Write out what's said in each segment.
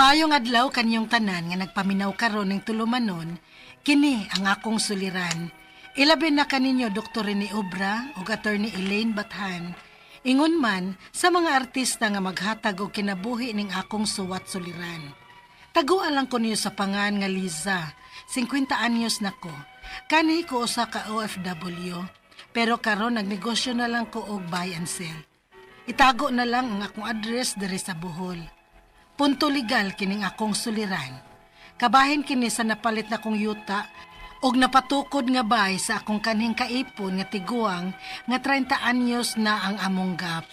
Maayong adlaw kanyong tanan nga nagpaminaw karon ning tulumanon, kini ang akong suliran. Ilabi na kaninyo Dr. Rene Obra ug Attorney Elaine Bathan. Ingon man sa mga artista nga maghatag og kinabuhi ning akong suwat suliran. Taguan lang ko niyo sa pangan nga Liza, 50 anyos na ko. Kani ko usa ka OFW, pero karon nagnegosyo na lang ko og buy and sell. Itago na lang ang akong address diri sa Bohol. Punto legal kining akong suliran. Kabahin kini sa napalit na kong yuta og napatukod nga bay sa akong kanhing kaipon nga tiguang nga 30 anyos na ang among gap.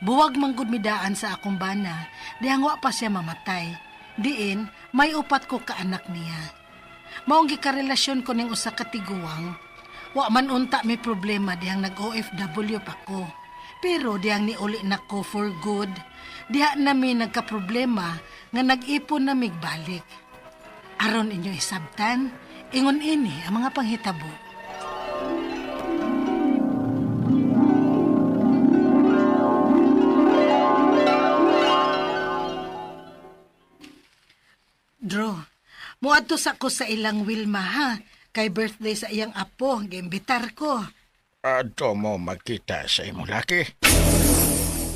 Buwag manggod midaan sa akong bana, dihang wa pa siya mamatay. Diin, may upat ko kaanak niya. Maong gikarelasyon ko ning usa ka tiguang. Wa man unta may problema dihang nag-OFW pa ko. Pero dihang niuli na ko for good, diha nami nagkaproblema nga nag-ipon na migbalik. Aron inyo isabtan, ingon ini ang mga panghitabo. Dro, muadto sa ko sa ilang Wilma ha, kay birthday sa iyang apo, giimbitar ko. Adto mo magkita sa imong laki.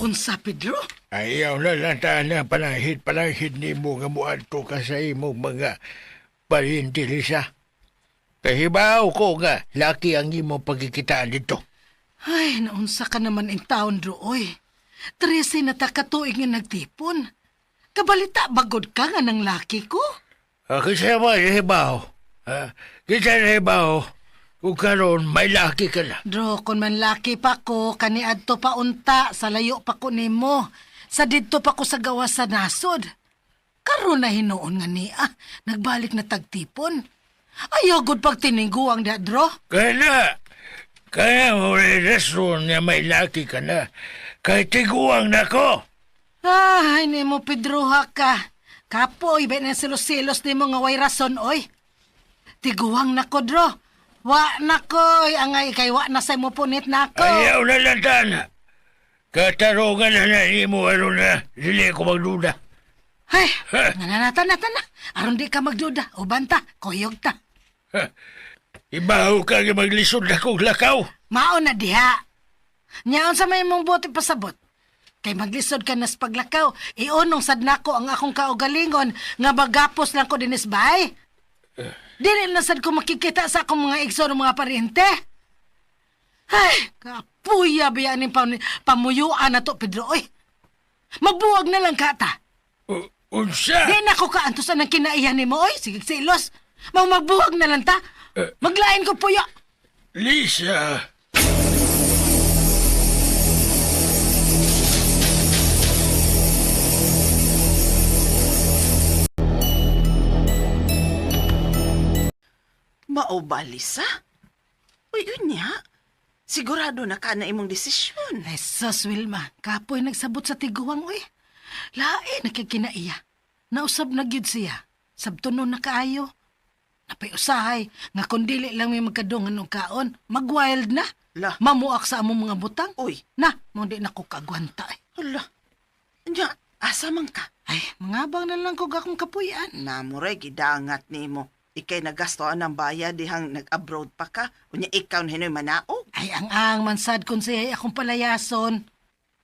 Unsa, Pedro? Ayaw na lang na palahid-palahid nimo nga muadto ka sa imong mga parinti, Lisa. Kahibaw ko nga laki ang imong pagkikitaan dito. Ay, naunsa ka naman in taon, Dro, oy. 13 na ta katuig nga nagtipon. Kabalita bagod ka nga ng laki ko? Kasi ba hibaw? Kita hibaw kung karon may laki ka na. Dro, kung man laki pa ko, kaniadto pa unta, sa layo pa ko nimo. Sa didto pa ko sa gawas sa nasod. Karon na hinuon nga niya, nagbalik na tagtipon. Ayaw gud pag tiningguang da, Dro. Kaya mo rin rason nga may laki ka na. Kay tiguang na ko. Ay, nimo Pedro ha ka. Kapoy, ba na silos-silos nimo nga way rason, oy. Tiguang na ko, Dro. Wa na ko, angay kay wa na sa mo punit na ako. Ayaw na lang tan. Katarungan na na nimo aron na dili ko magduda. Ay, nananata na ta na. Aron di ka magduda. O banta, kuyog ta. Ibaw ka nga maglisod na kong lakaw. Mao na diha. Nyaon sa may mong bote pasabot. Kay maglisod ka nas paglakaw, ionong sad nako ang akong kaugalingon nga magapos lang ko dinis bay. Dili na sad ko makikita sa akong mga igsoon ng mga paryente. Ay, kapuya biya ning pamuyuan na to, Pedro. Oy, magbuwag na lang ka ta. Unsa? Di na ko kaantusan ang kinaiyan nimo, oy. Sige, silos. Mau magbuwag na lang ta. Maglain ko puyo. Lisa. Mao ba, Lisa? Uy, yun niya. Sigurado na ka na imong desisyon. Ay, sus, Wilma. Kapoy nagsabot sa tiguang, uy. Lain, nakikинaiya. Nausab na gyud siya. Sabto nun na kaayo. Napay usahay, nga kung dili lang may magkadungan og kaon, mag-wild na. La. Mamuak sa among mga butang. Uy. Na, mo di na ko kagwanta. Eh. Hala. Nya, asa man ka? Ay, mangabang na lang kog akong kapuyan. Namuray, gidangat nimo. Ikay nagastoan ng bayad dihang nag-abroad pa ka. Unya ikaw na hinoy manaog. Ay, ang ang mansad kung siya ay akong palayason.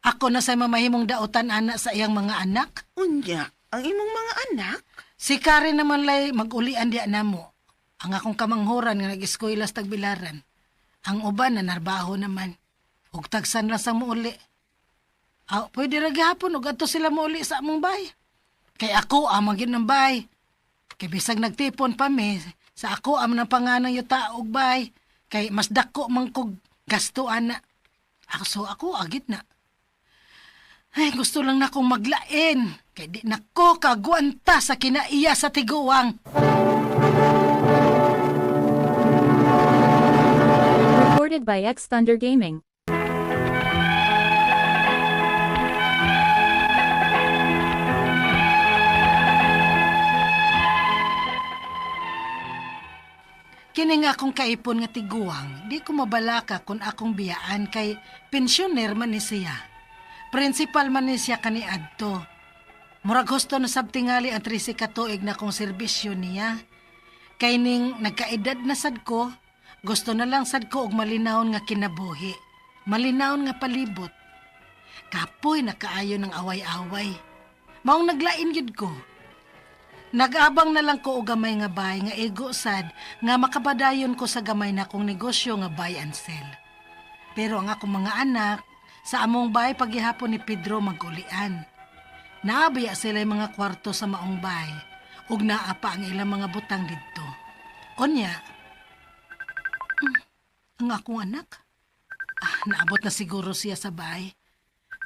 Ako na sa mamahimong dautan ana sa iyang mga anak. Unya, ang imong mga anak. Si Karen naman lay mag-ulian diya namo. Ang akong kamanghuran nga nag-eskwela sa Tagbilaran. Ang uban na narbaho naman. Ug tagsan lang sa muuli. Ah, pwede ra gihapon ug adto sila muuli sa among bay. Kay ako amang gyud ng bay. Kay bisag nagtipon pa mi, sa ako am ng panganang yuta og bay. Kay mas dako man kog gasto ana. Ako so ako agit na. Ay, gusto lang na akong maglain. Kay di na ko kagwanta sa kinaiya sa tiguang. Recorded by X Thunder Gaming. Kini nga akong kaipon nga tiguang, di ko mabalaka kung akong biyaan kay pensyoner man ni siya. Principal man ni siya kaniadto. Murag husto na sab tingali ang 13 ka tuig na kong serbisyo niya. Kay ning nagkaedad na sad ko, gusto na lang sad ko og malinawon nga kinabuhi. Malinawon nga palibot. Kapoy na kaayo ng away-away. Maong naglain gyud ko. Nag-abang na lang ko og gamay nga bay nga ego sad nga makabadayon ko sa gamay na kong negosyo nga buy and sell. Pero ang akong mga anak, sa among bay paghihapon ni Pedro magulian. Naabaya sila yung mga kwarto sa maong bay ug naa pa ang ilang mga butang didto. Unya, ang akong anak, naabot na siguro siya sa bay.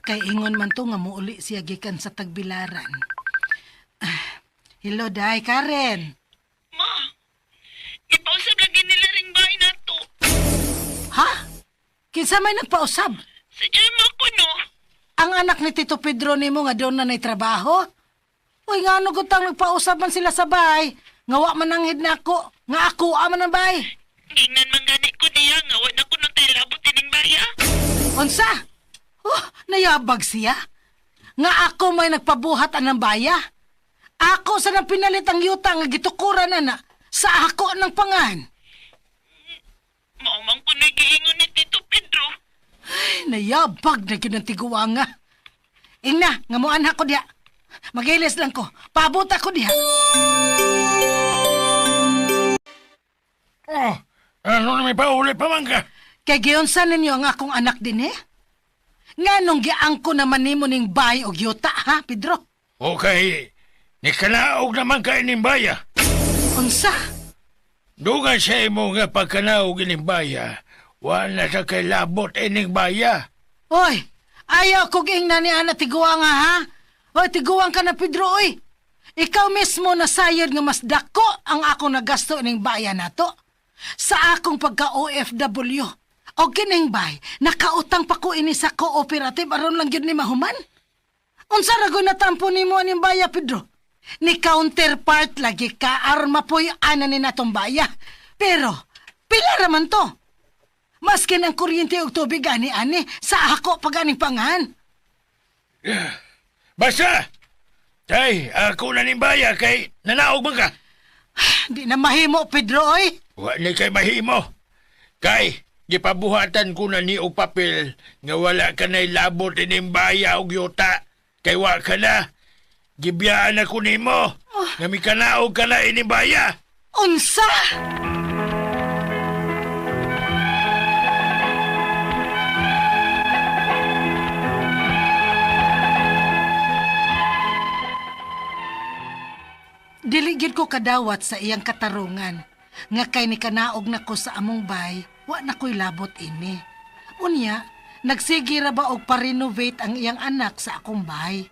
Kay ingon man to nga muuli siya gikan sa tagbilaran. Hello, Day Karen. Ma, ipausap lagi nila ring bahay nato. Ha? Kinsa may nagpausab? Sa Gemma ko no. Ang anak ni Tito Pedro nimo nga doon na nay trabaho? Uy, nga ano gutang nagpausab man sila sa bahay. Nga wa man ang nako, nga ako man ang bahay. Gingnan man gani ko niya nga wa na ko nung tayo labot ining baya. Unsa? Oh, nayabag siya. Nga ako may nagpabuhat anang baya. Ako sa nang pinalit ang yuta nga gitukuran ana sa ako ng pangan. Mao man ko giingon ni Tito Pedro. Ay, nayabag na gyud ang tiguanga. Ingna, nga moanha ko diha. Magilis lang ko. Paabot ako diha. Oh, ano na may pauli pa man ka? Kay giunsa ninyo ang akong anak din eh? Nga nung giangko naman nimo ning bay og yuta ha, Pedro? Okay, nikanaog naman ka ining baya. Unsa? Dugan sa imo nga pagkanaog ining baya, wala sa kay labot ining baya. Oy, ayaw kog ingna ni ana tiguang nga ha. Oy, tiguang ka na Pedro oy. Ikaw mismo nasayod nga mas dako ang akong nagasto ning bayan nato. Sa akong pagka OFW. O kining bay, nakautang pa ko ini sa cooperative aron lang gyud ni mahuman. Unsa ra gyud natampo nimo aning baya Pedro? Ni counterpart lagi ka aron mapuy ana ni natong baya. Pero pila ra man to? Maskin ang kuryente og tubig ani-ani sa ako pag aning pangan. Basta! Tay, ako na ning baya kay nanaog man ka. Di na mahimo, Pedro, oy. Wa ni kay mahimo. Kay, gipabuhatan ko na ni og papel nga wala ka na'y labot ining baya og yuta. Kay wa ka na. Gibiyaan ako nimo. Nga mikanaog ka na ining baya. Unsa? Dili gyud ko kadawat sa iyang katarungan. Nga kay ni kanaog nako sa among bay, wa na ko'y labot ini. Unya, nagsige ra ba og pa-renovate ang iyang anak sa akong bay?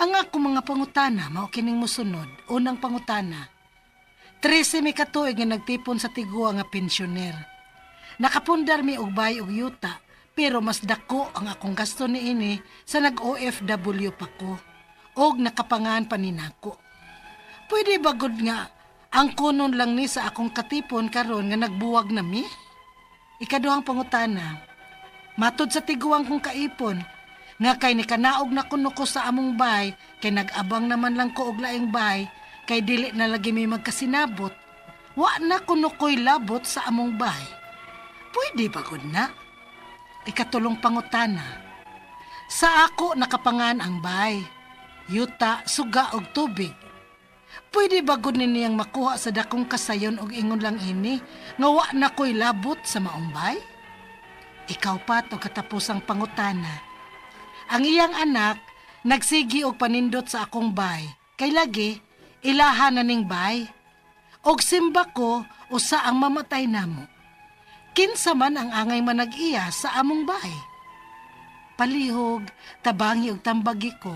Ang akong mga pangutana mao kining mosunod. Unang pangutana, 13 mi katuig nga nagtipon sa tiguang nga pensyoner. Nakapundar mi og bay og yuta, pero mas dako ang akong gasto niini sa nag-OFW pa ko og nakapangan pa ni nako. Pwede ba gud nga ang kunon lang ni sa akong katipon karon nga nagbuwag na mi? Ikaduhang pangutana, matod sa tiguang kong kaipon, nga kay ni kanaog na kuno ko sa among bay, kay nag-abang naman lang ko og laing bay, kay dili na lagi mi magkasinabot, wa na kuno ko'y labot sa among bay. Pwede ba gud na? Ikatulong pangutana, sa ako nakapangan ang bay, yuta, suga og tubig. Pwede ba gud ni niyang makuha sa dakong kasayon og ingon lang ini nga wa na ko'y labot sa maumbay? Ikaw pa to katapusang pangutana. Ang iyang anak nagsigi og panindot sa akong bay. Kay lagi ilaha na ning bay. Og simba ko usa ang mamatay namo. Kinsa man ang angay manag-iya sa among bay. Palihog, tabangi og tambagi ko.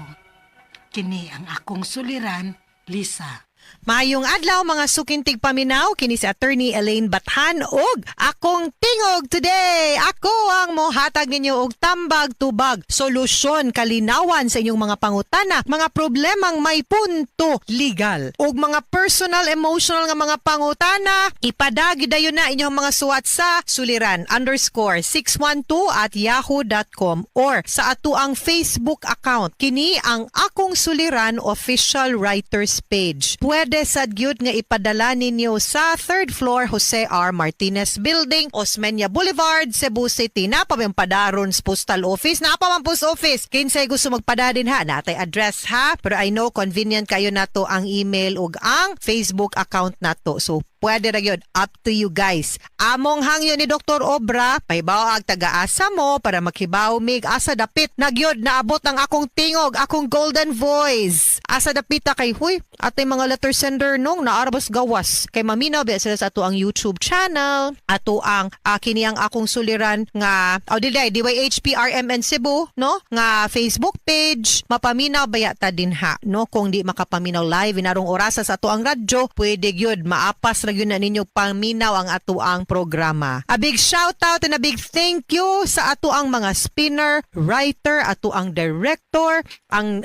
Kini ang akong suliran, Lisa. Maayong adlaw, mga suking tigpaminaw, kini si Attorney Elaine Bathan ug akong tingog today. Ako ang mohatag ninyo og tambag, tubag, solusyon, kalinawan sa inyong mga pangutana, mga problemang may punto legal ug mga personal, emotional nga mga pangutana. Ipada gyud dayon na inyong mga suwat sa suliran_612@yahoo.com or sa atoang Facebook account. Kini ang Akong Suliran Official Writers Page. Pwede sad gyud nga ipadala ninyo sa third floor, Jose R. Martinez Building, Osmeña Boulevard, Cebu City. Naa pa man padaron sa postal office? Naa pa man post office. Kinsay gusto magpada dinha, naa tay address ha. Pero I know convenient kayo nato ang email ug ang Facebook account nato. So pwede ra gyud, up to you guys. Among hangyo ni Dr. Obra, pahibaw ag taga-asa mo para makibaw mig asa dapit na gyud naabot ang akong tingog, akong golden voice. Asa dapita kay huy, atay mga letter sender nung naarabos gawas. Kay maminaw ba sila sa ato ang YouTube channel, ato ang kini ang Akong Suliran nga oh dili DYHPRMN Cebu, no, nga Facebook page. Mapaminaw baya ta dinha, no? Kung di makapaminaw live inarong orasa sa ato ang radyo, pwede gyud maapas ra gyud na ninyo paminaw ang ato ang programa. A big shout out and a big thank you sa ato ang mga spinner, writer, ato ang director, ang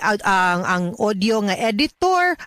audio nga editor,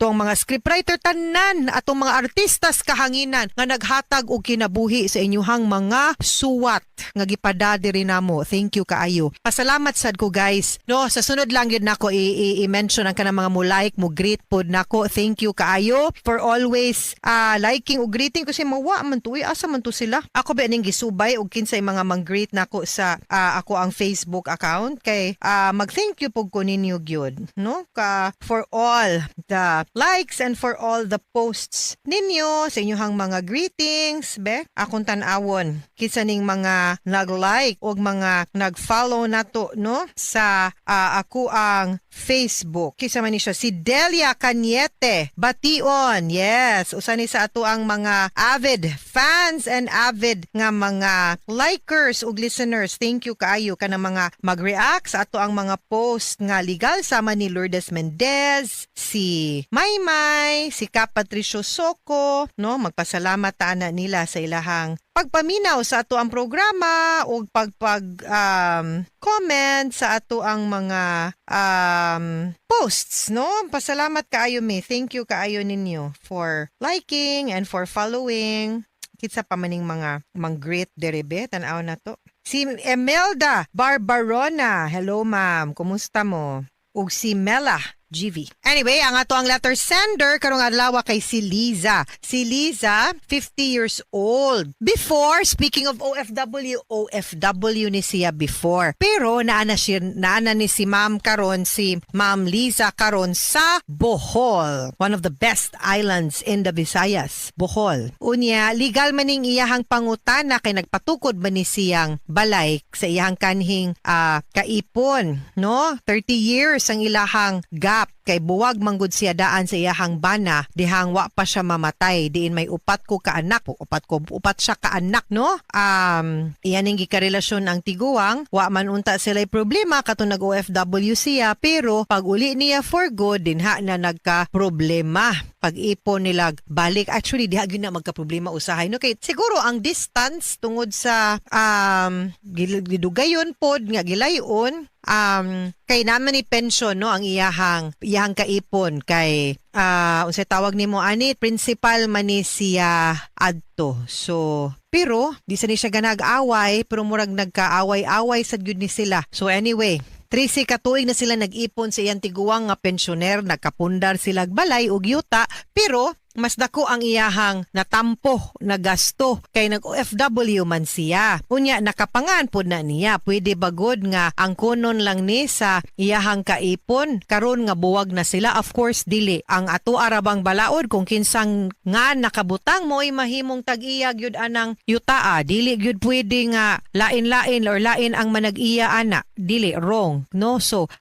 tong mga scriptwriter, tanan atong mga artistas kahanginan nga naghatag og kinabuhi sa inyuhang mga suwat nga gipada diri namo. Thank you kaayo. Pasalamat sad ko, guys. No, sa sunod lang gyud nako i-mention ang kanang mga mo like, mo greet pod nako. Thank you kaayo for always liking ug greeting kasi mawa man to, uy, asa man to sila. Ako ba ning gisubay og kinsay mga mang-greet nako sa ako ang Facebook account kay mag-thank you pug ko ninyo gyud, no, ka for all the likes and for all the posts ninyo sa inyong mga greetings be. Akong tan-awon kinsa ning mga nag-like og mga nag-follow nato, no, sa ako ang Facebook. Kinsa man ni siya? Si Delia Cañete Bation, yes, usa ni sa ato ang mga avid fans and avid nga mga likers ug listeners. Thank you kaayo kanang mga mag-react sa ato ang mga post nga legal sama ni Lourdes Mendez, si Maymay, si Kap Patricio Soco, no? Magpasalamat ta ana nila sa ilahang pagpaminaw sa ato ang programa ug pagpag comment sa ato ang mga posts, no? Pasalamat kaayo mi. Thank you kaayo ninyo for liking and for following. Kinsa pa maning mga mang-greet diri be? Tan-aw na to. Si Emelda Barbarona. Hello, ma'am, kumusta mo? Ug si Mela GV. Anyway, ang ato ang letter sender karong adlaw kay si Liza. Si Liza, 50 years old. Before, speaking of OFW, OFW ni siya before. Pero naa na siya, naa na ni si Ma'am karon, si Ma'am Liza karon sa Bohol. One of the best islands in the Visayas, Bohol. Unya, legal maning iyahang pangutana kay nagpatukod man ni siyang balay sa iyahang kanhing kaipon, no? 30 years ang ilahang gap kay buwag manggod siya daan sa iyahang bana dihang wa pa siya mamatay, diin may upat ko kaanak, upat ko, upat siya kaanak, no? Iyan ning gikarelasyon ang tiguang. Wa man unta sila problema katong nag OFW siya, pero pag uli niya for good, dinha na nagka problema pag-ipon nila balik. Actually, diha gyud na magka problema usahay, no, kay siguro ang distance tungod sa gidugayon pod nga gilayon, kay naman ni pension, no, ang iyahang kaipon kay unsay tawag nimo ani, principal man ni siya adto. So pero di sa ni siya ganag-away, pero murag nagkaaway-away sad gyud ni sila. So anyway, 13 ka tuig na sila nag-ipon sa iyang tiguang nga pensyoner, nagkapundar sila balay ug yuta, pero mas dako ang iyahang natampo na gasto kay nag-OFW man siya. Unya nakapangan pod na niya. Pwede bagod nga ang kunon lang ni sa iyahang kaipon karon nga buwag na sila? Of course dili. Ang ato arabang balaod, kung kinsang nga nakabutang mo'y mahimong tag-iya gyud anang yutaa. Dili gyud pwede nga lain-lain or lain ang manag-iya ana. Dili, wrong, no? So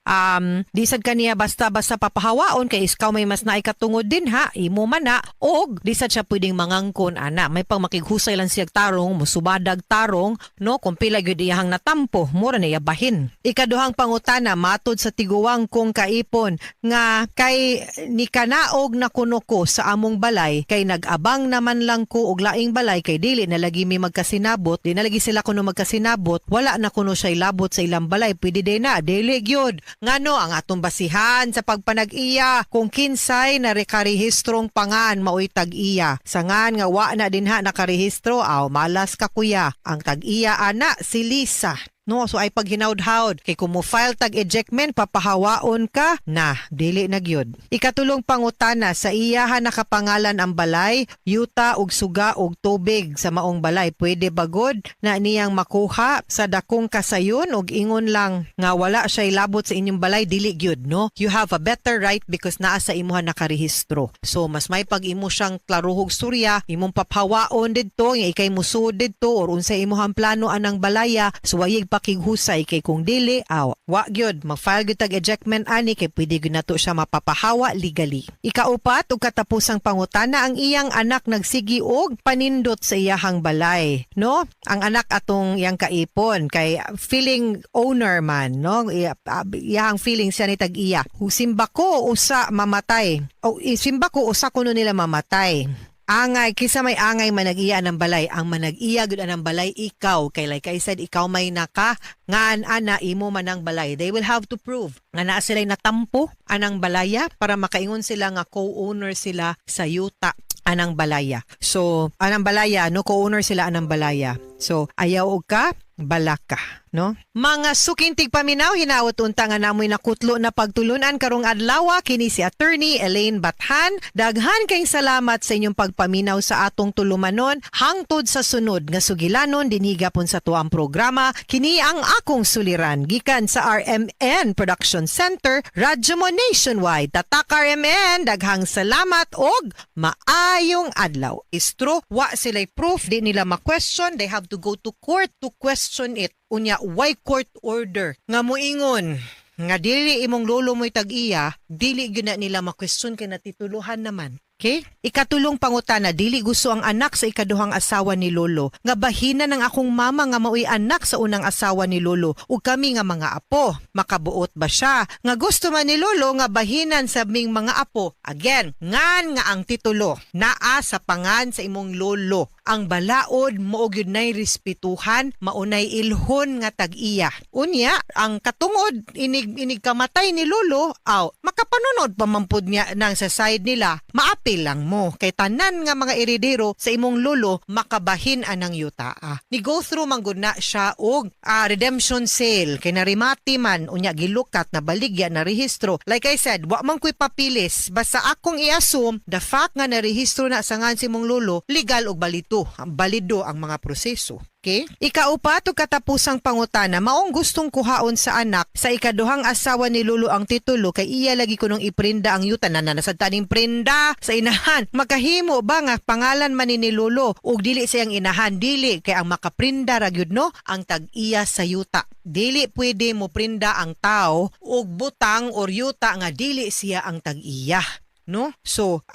di sad kaniya basta-basta papahawaon kay iskaw may mas naay katungod din ha, imo man na. Og di sad siya pwedeng mangangkon ana. May pang makighusay lang siya tarong, musubadag tarong, no, kung pila gyud iyahang natampo, mura na bahin. Ikaduhang pangutana, matod sa tiguwang kong kaipon nga kay ni kanaog na kuno ko sa among balay kay nag-abang naman lang ko og laing balay kay dili na lagi mi magkasinabot, di na lagi sila kuno magkasinabot, wala na kuno siya labot sa ilang balay, pwede din na, dili gyud. Ngano ang atong basihan sa pagpanag-iya kung kinsay na rekarehistrong pangan maoy tag-iya. Sa ngan nga wa na dinha nakarehistro, aw malas ka kuya. Ang tag-iya ana si Lisa. No, so ay paghinawd-hawd kay kung mo file tag ejectment papahawaon ka na, dili na gyud. Ikatulong pangutana, sa iyaha nakapangalan ang balay, yuta ug suga ug tubig sa maong balay, pwede bagod na niyang makuha sa dakong kasayon ug ingon lang nga wala siya labot sa inyong balay, dili gyud, no? You have a better right because naa sa imuha nakarehistro. So mas may pag imo siyang klaruhog storya, imong papahawaon didto nga ikay musud didto or unsay imuhang plano anang balaya, suwayig pakighusay kay kung dili aw wa gyud mag-file gyud tag ejectment ani kay pwede gyud nato siya mapapahawa legally. Ikaupat ug katapusang pangutana, ang iyang anak nagsigi og panindot sa iyahang balay, no? Ang anak atong iyang kaipon kay feeling owner man, no? Iyahang feeling siya ni tag-iya. Simba ko usa mamatay. O simba ko usa kuno nila mamatay. Angay, kisa may angay manag-iya ng balay. Ang manag-iya gud anang balay ikaw. Kay like I said, ikaw may naka ngaan ana imo man ang balay. They will have to prove nga naa sila'y natampo anang balaya para makaingon sila nga co-owner sila sa yuta anang balaya. So, anang balaya, no, co-owner sila anang balaya. So, ayaw og ka, balaka, no? Mga suking tigpaminaw, hinaot unta nga namoy nakutlo na pagtulunan karong adlaw, kini si Attorney Elaine Bathan. Daghan kayong salamat sa inyong pagpaminaw sa atong tulumanon hangtod sa sunod nga sugilanon dinhi gapon sa tuang programa. Kini ang Akong Suliran gikan sa RMN Production Center, Radyo Mo Nationwide. Tatak RMN, daghang salamat og maayong adlaw. Istro, wa sila'y proof, di nila ma-question, they have to go to court to question it. Unya, why court order? Nga moingon nga dili imong lolo mo'y tag-iya, dili gyud na nila ma-question kay natituluhan naman. Okay? Ikatulong pangutana, dili gusto ang anak sa ikaduhang asawa ni lolo. Nga bahina ng akong mama nga maoy anak sa unang asawa ni lolo ug kami nga mga apo. Makabuot ba siya? Nga gusto man ni lolo nga bahinan sa ming mga apo. Again, ngan nga ang titulo naa sa pangan sa imong lolo. Ang balaod mao gyud nay respetuhan, maunay ilhon nga tag-iya. Unya, ang katungod inig inig kamatay ni lolo, aw makapanunod pa man pud niya nang sa side nila, maapil lang mo kay tanan nga mga eredero sa imong lolo makabahin anang yutaa. Ni go through man gud na siya og redemption sale kay narimati man, unya gilukat na baligya na rehistro. Like I said, wa man ko'y papilis, basta akong i-assume the fact nga narehistro na sa ngan si imong lolo, legal og balito, balido ang mga proseso. Okay? Ikaupat ug katapusang pangutana, maong gustong kuhaon sa anak sa ikaduhang asawa ni lolo ang titulo kay iya lagi kunong iprinda ang yuta na nasad taning prinda sa inahan. Makahimo ba nga pangalan man ni lolo ug dili siyang inahan? Dili kay ang makaprinda ra gyud, no, ang tag-iya sa yuta. Dili pwede mo prinda ang tao og butang or yuta nga dili siya ang tag-iya, no? So,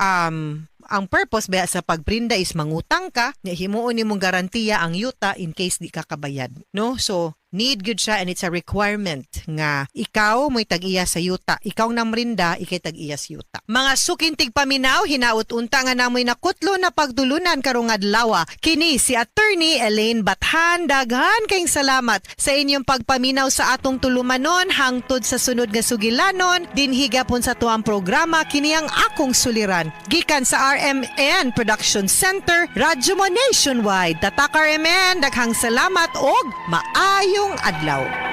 ang purpose ba sa pagprinda is mangutang ka, nya himuon nimong garantiya ang yuta in case di ka kabayad, no? So, need gyud siya and it's a requirement nga ikaw mo'y tag-iya sa yuta. Ikaw namrinda, ikay tag-iya sa yuta. Mga suking tigpaminaw, hinaut unta nga namoy nakutlo na pagtulunan karong adlaw. Kini si Attorney Elaine Bathan. Daghan kayong salamat sa inyong pagpaminaw sa atong tulumanon hangtod sa sunod nga sugilanon dinhi gapon sa tuang programa, kini ang Akong Suliran gikan sa RMN Production Center, Radyo Mo Nationwide. Tatak RMN, daghang salamat og maayong adlaw.